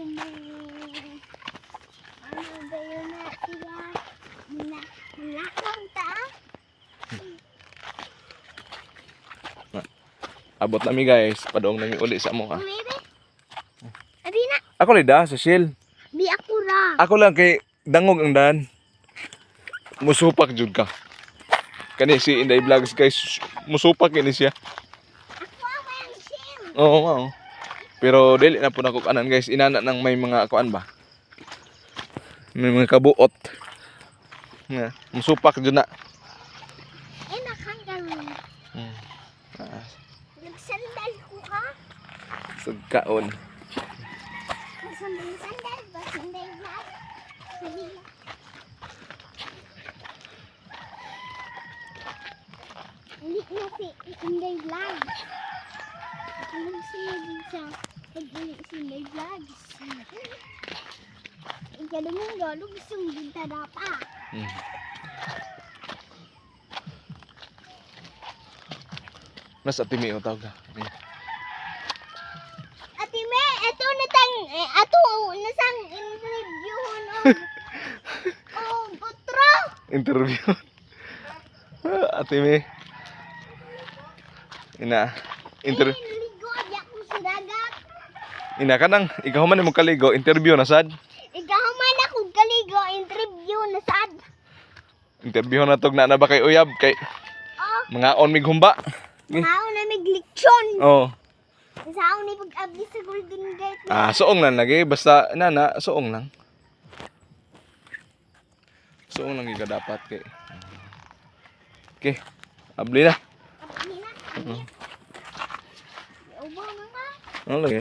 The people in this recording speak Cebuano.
May ano ba yun na sila? Na, lakaw ta? Abot nami, guys, padong nami uli sa amo ha. Maybe? Abi na. Ako lida sa Shell. Bi ako ra. Ako lang kay dangog ang daan. Musupak jud ka. Kani si Inday Vlogs, guys, musupak ini siya. Ako ang ang shell. Oo, oo. Pero dili na po nako kanan, guys, inana nang may mga kuan ba. May mga kabuot. Nga, musupak jud na. Eh, nakanggal. Ah, Nagsandal ko ka? Sugkaon. Sandal-sandal ba? Sandal ba? Sige. Hindi na si Inday Vlogs. Ano siya din sa pag-uli si Inday Vlogs. Ikadomingo, lugsong din ta dapa. Nasa timi o tawag ka. Ate Me, ato na tang, eh, ato na sang interview no. Oh, putro. Interview. Ate me. Ina. Inter Eh, naligo adi ako sa dagat. Ina ka nang ikaw man imong kaligo, interview na sad. Ikaw man ako kaligo, interview na sad. Interview na tog na na ba kay uyab kay Oh, mga on mig humba. sao na may leksyon. Oh. Sao na pag-abli sa Golden Gate. Ah, suong lang lagi basta na na suong lang. Suong lang gyud ka dapat kay. Okay. Abli na. Abli na. Abli. Ubo na nga. Ano lagi?